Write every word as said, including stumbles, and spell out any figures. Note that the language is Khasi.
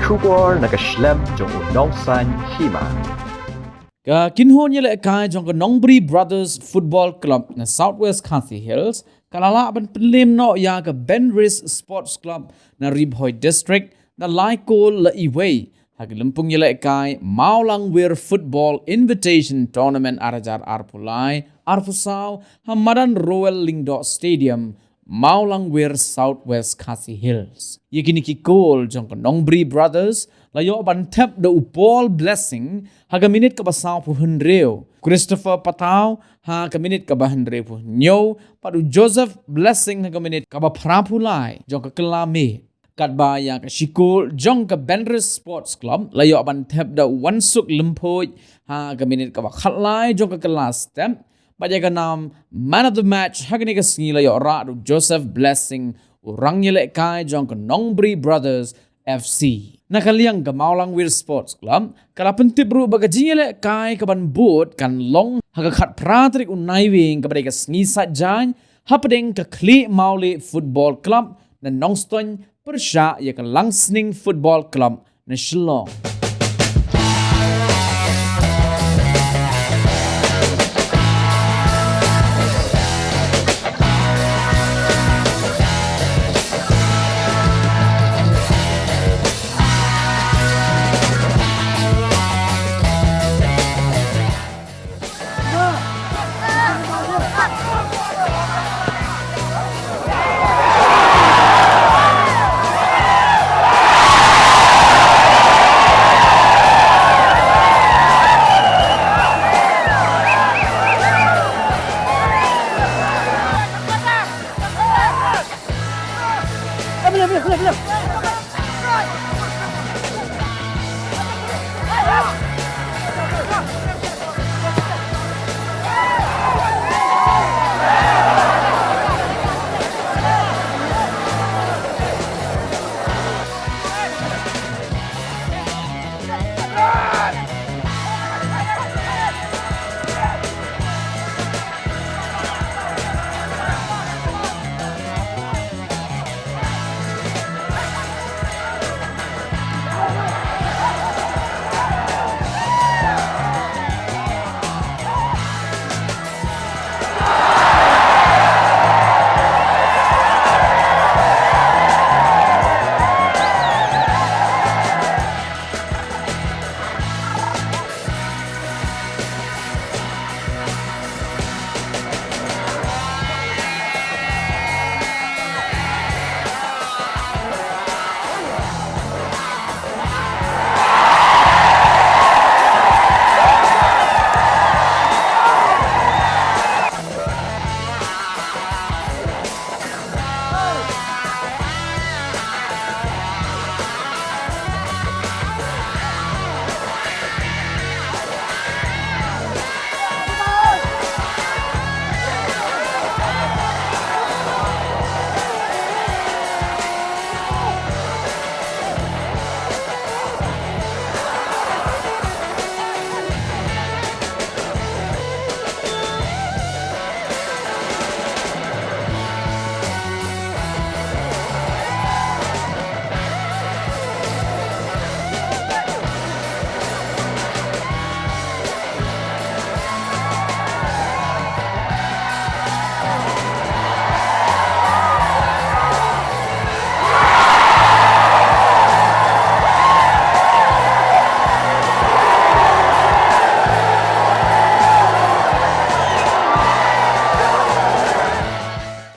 Khubor na ka shlem jong u nongsaiñ hima. Ka kynhun ïalehkai jong ka Nongbri Brothers Football Club na South West Khasi Hills ka la lah ban pynlem noh ïa ka Benris Sports Club na Ri Bhoi District da lai kol la iwei ha ka lympung ïalehkai Mawlangwir Football Invitation Tournament ar hajar arphew lai arphew saw ha madan Royal Lyngdoh Stadium, Mawlangwir, South West Khasi Hills. Ïa kine ki kol jong ka Nongbri Brothers la ïoh ban thep da u Paul Blessing ha ka minit kaba sawphew hynriew, Christopher Patau ha ka minit kaba hynriewphew hynñiew, bad u Joseph Blessing ha ka minit kaba phraphew lai jong ka kylla miet. Katba ïa ka shikol jong ka Benris Sports Club la ïoh ban thep da u Wansuk Lymphoit ha ka minit kaba khatlai jong ka kylla step, bad ïa ka nam Man of the Match ha kane ka sngi la ïoh rah da u Joseph Blessing, u rangïalehkai jong ka Nongbri Brothers F C. Na ka liang ka Mawlangwir Sports Club ka la pyntip ruh ba ka jingïalehkai kaban bud kan long ha ka khatphra tarik u Naiwieng kaba dei ka sngi Saitjaiñ hapdeng ka Khlieh Mawlieh Football Club na Nongstoiñ pyrshah ïa ka Langsning Football Club na Shillong.